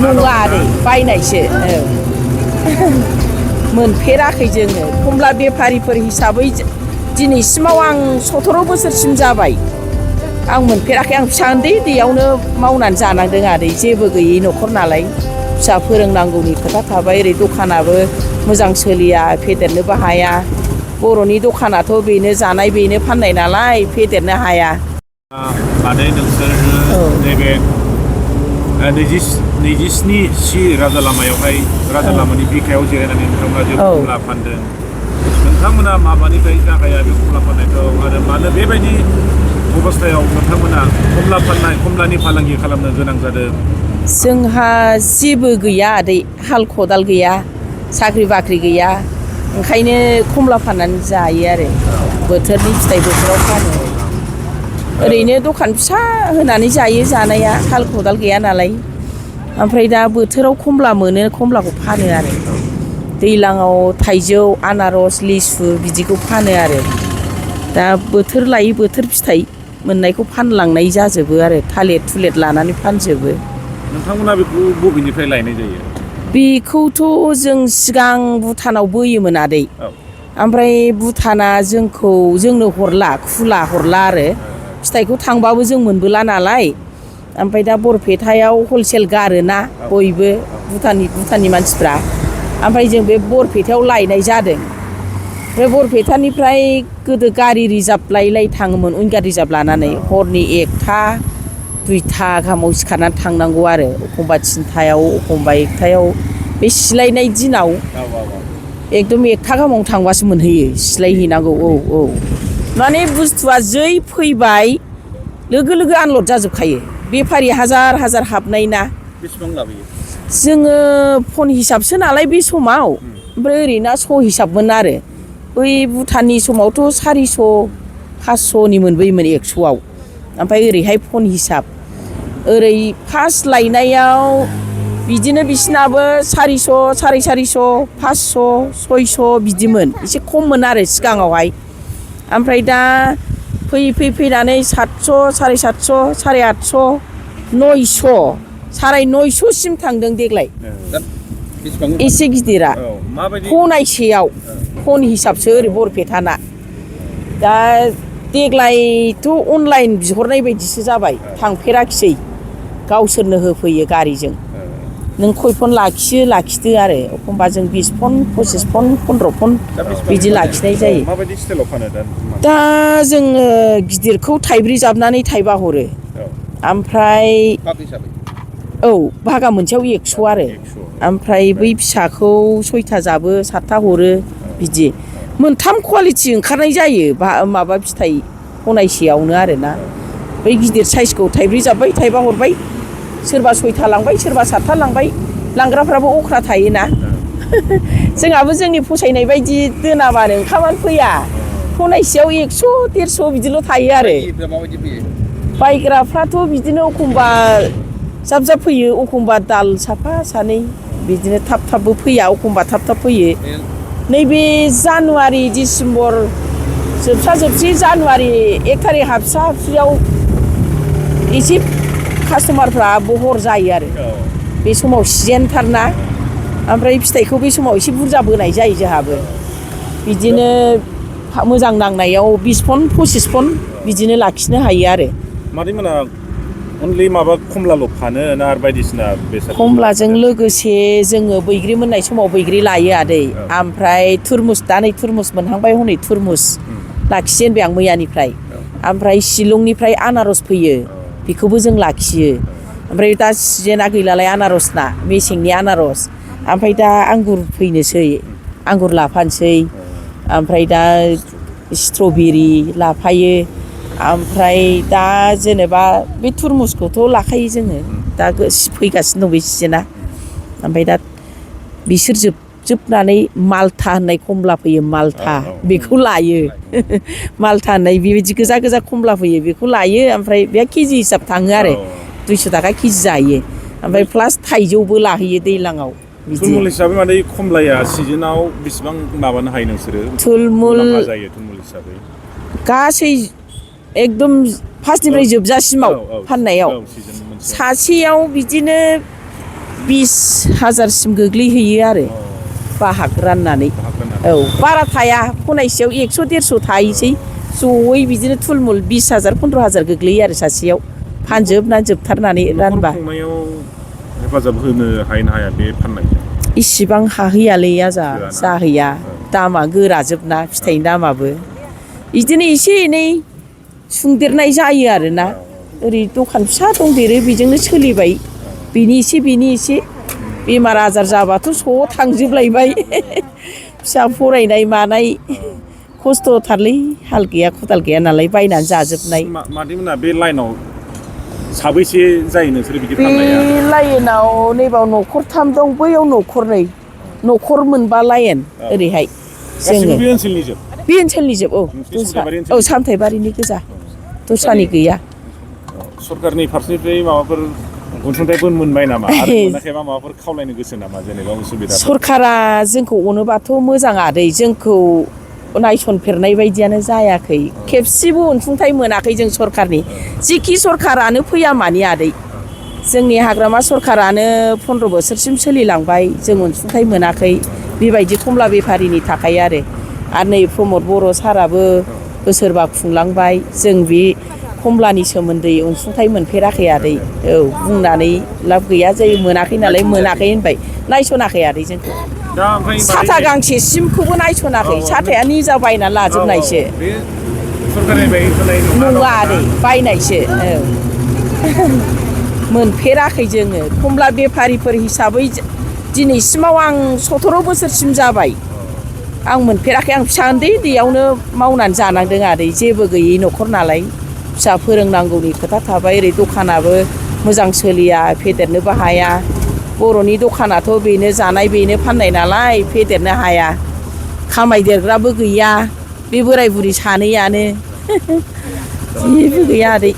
नङा आदै बायनायसो मोनफेराखै जोङो खमला बेफारिफोर हिसाबै दिनैसिमाव आं 17 बोसोरसिम जाबाय आं मोनफेराखै आं फिसा उन्दैयावनो मावनानै जानांदों आदै जेबो गैयै न'खर नालाय फिसा फोरोंनांगौनि खोथा थाबाय ओरै दखानाबो मोजां सोलिया फेदेरनोबो हाया बर'नि दखानाथ' बेनो जानाय बेनो फाननाय नालाय फेदेरनो हाया आदै नोंसोर नैबे 27 राजा लामायावहाय राजा लामानि बिखायाव जिरायनानै नोंथांमोना जे खमला फानदों नोंथांमोना माबानिफ्राय जागाया बे खमला फाननायखौ आरो मानो बेबायदि अबस्थायाव नोंथांमोना खमलानि फालांगि खालामनो गोनां जादों जोंहा जेबो गैया आदै हाल खदाल गैया साख्रि बाख्रि गैया ओंखायनो खमला फाननानै जायो आरो बोथोरनि फिथाइ बोथोराव फानो ओरैनो दखान फिसा होनानै जायो जानाया हाल खदाल गैया नालाय ओमफ्राय दा बोथोराव खमला मोनो खमलाखौ फानो आरो दैज्लाङाव थाइजौ आनारस लिसु बिदिखौ फानो आरो दा बोथोर लायै बोथोर फिथाइ मोननायखौ फानलांनाय जाजोबो आरो थालिर थुलिर लानानै फानजोबो नोंथांमोना बेखौ बबेनिफ्राय लायनाय जायो बेखौथ' जों सिगां भुटानाव बोयोमोन आदै ओमफ्राय भुटाना जोंनो खुला हरला आरो फिथाइखौ थांबाबो जों मोनबोला नालाय ओमफ्राय दा बरपेटायाव हलसेल गारोना बयबो भुटाननि मानसिफ्रा ओमफ्राय जों बे बरपेटायाव लायनाय जादों ओमफ्राय बरपेटानिफ्राय गोदो गारि रिजार्भ लायै थाङोमोन उइंगार रिजार्भ लानानै हरनि 1टा 2टा गाहामाव सिखारनानै थांनांगौ आरो एखमबा 3टायाव एखमबा 1टायाव बे सिलायनाय दिनाव एकदम 1टा गाहामाव थांबासो मोनहैयो सिलायहैनांगौ औ माने बुस्थुआ जै फैबाय लोगो लोगो आनलड जाजोबखायो बेफारि हाजार हाबनाय ना बेसेबां लाबोयो जोङो फन हिसाबसो नालाय बे समाव ओमफ्राय ओरैनो 100 हिसाबमोन आरो बै भुटाननि समावथ' 400 500नि मोनबोयोमोन 100आव ओमफ्राय ओरैहाय फन हिसाब ओरै फार्स्ट लायनायाव बिदिनो बिसिनाबो 400 450 500 600 बिदिमोन एसे खममोन आरो सिगाङावहाय ओमफ्राय दा फैनानै 700 750 850 900 950 सिम थांदों देग्लाय एसे गिदिरा फनायसेयाव फन हिसाबसो ओरै बरपेटाना दा देग्लायथ' अनलाइन बिहरनाय बायदिसो जाबाय थांफेराखिसै गावसोरनो होफैयो गारिजों नों खय फन लाखिदो आरो एखमबा जों 20 फन 25 फन 15 फन बिदि लाखिनाय जायो माबायदि स्टाइलाव फानो दा जोङो गिदिरखौ थाइब्रै जाबनानै थाइबा हरो ओमफ्राय भागा मोनसेयाव 100 आरो ओमफ्राय बै फिसाखौ 6टा जाबो 7टा हरो बिदि मोनथाम क्वालिटि ओंखारनाय जायो माबा फिथाइ हनायसेयावनो आरोना बै गिदिर साइजखौ थाइब्रै जाबबाय थाइबा हरबाय सोरबा 6टा लांबाय सोरबा 7टा लांबाय लांग्राफ्राबो अख्रा थायोना जोंहाबो जोंनि फसायनाय बायदि दोनाबानो ओंखामानो फैया फनायसेयाव 100 150 बिदिल' थायो आरो बायग्राफ्राथ' बिदिनो एखमबा जाब फैयो एखमबा दाल साफा सानै बिदिनो थाबबो फैया एखमबा थाब फैयो नैबे जानुवारि डिसेम्बर जोबसि जानुवारि 1 थारिख हाबसायाव एसे कास्टमारफ्रा बहर जायो आरो बे समाव सिजेनथारना ओमफ्राय फिथाइखौ बे समाव एसे बुरजा बोनाय जायो जोंहाबो बिदिनो मोजां नांनायाव 20 फन 25 फन बिदिनो लाखिनो हायो आरो मादैमोना अनलि माबा खमलाल' फानो ना आरो बायदिसिना बेसाद खमलाजों लोगोसे जोङो बैग्रि मोननाय समाव बैग्रि लायो आदै ओमफ्राय तुरमुस दा नै तुरमुस मोनहांबाय हनै तुरमुस लाखिजेनबाय आं मैयानिफ्राय ओमफ्राय शिलंनिफ्राय आनारस फैयो बेखौबो जों लाखियो ओमफ्राय दा सिजेना गैलालाय आनारसना मेसेंनि आनारस ओमफ्राय दा आंगुर फैनोसै आंगुर लाफानोसै ओमफ्राय दा स्ट्रबेरि लाफायो ओमफ्राय दा जेनेबा बे तुरमुसखौथ' लाखायो जोङो दा फैगासिनो दं बे सिजेना ओमफ्राय दा बिसोर जोबनानै माल्टा होननाय खमला फैयो माल्टा बेखौ लायो माल्टा होननाय बेबायदि गोजा खमला फैयो बेखौ लायो ओमफ्राय बे केजि हिसाब थाङो आरो 200 थाखा केजि जायो ओमफ्राय प्लास थाइजौबो लाहैयो दैज्लाङाव थुलमुल हिसाबै माने खमलाया सिजोनाव बेसेबां माबानो हायो नोंसोरो थुलमुल जायो थुलमुल हिसाबै गासै एकदम फार्स्टनिफ्राय जोबजासिमाव फाननायाव सासेयाव बिदिनो 20,000सिम गोग्लैहैयो आरो बाहाग राननानै औ बारा थाया फनायसेयाव 100-150 थाहैसै जयै बिदिनो थुलमुल 20,000 15,000 गोग्लैयो आरो सासेयाव फानजोबनानै जोबथारनानै रानबा हेफाजाब होनो हायो ना हाया बे फाननायजों इसिबां हाहैयालै आजा जाहैया दामा गोराजोबना फिथाइनि दामाबो बिदिनो एसे एनै सुंदेरनाय जायो आरोना ओरै दखान फिसा दंदेरो बेजोंनो सोलिबाय बेनि एसे बेमार आजार जाबाथ' स' थांजोबलायबाय फिसा फरायनाय मानाय खस्थ'थारलै हाल गैया खदाल गैया नालाय बायनानै जाजोबनाय मादैमोना बे लाइनाव साबैसे जायो नोंसोर बिदि फाननाया बे लाइनाव नैबाव न'खरथाम दं बैयाव न'खर मोनबा लाइन ओरैहाय जोङो बे ओनसोलनि जोब औ सामथाइबारिनि गोजा दस्रानि गैया सरकारनि फारसेनिफ्राय माबाफोर अनसुंथाइफोर मोनबाय नामा आरो मोनाखैबा माबाफोर खावलायनो गोसो नामा जेनेबा उसुबिदा सरकारा जोंखौ अनोबाथ' मोजां आदै जोंखौ नायसनफेरनाय बायदियानो जायाखै खेबसेबो अनसुंथाइ मोनाखै जों सरकारनि जिखि सरकारानो फैया मानि आदै जोंनि हाग्रामा सरकारानो 15 बोसोरसिम सोलिलांबाय जों अनसुंथाइ मोनाखै बेबायदि खमला बेफारिनि थाखाय आरो नै प्रमद बर' साराबो बोसोरबा खुंलांबाय जों बे खमलानि सोमोन्दै अनसुंथाइ मोनफेराखै आदै औ बुंनानै लाब गैया जायो मोनाखै नालाय मोनाखै होनबाय नायसनाखै आदै जोंखौ साथा गांसेसिमखौबो नायसनाखै साथाया निजा बायना लाजोबनायसो नङा आदै बायनायसो मोनफेराखै जोङो खमला बेफारिफोर हिसाबै दिनैसिमाव आं 17 बोसोरसिम जाबाय आं मोनफेराखै आं फिसा उन्दैयावनो मावनानै जानांदों आदै जेबो गैयै न'खर नालाय फिसा फोरोंनांगौनि खोथा थाबाय ओरै दखानाबो मोजां सोलिया फेदेरनोबो हाया बर'नि दखानाथ' बेनो जानाय बेनो फाननाय नालाय फेदेरनो हाया खामायदेरग्राबो गैया बे बोराय बुरि सानैयानो जेबो गैया आदै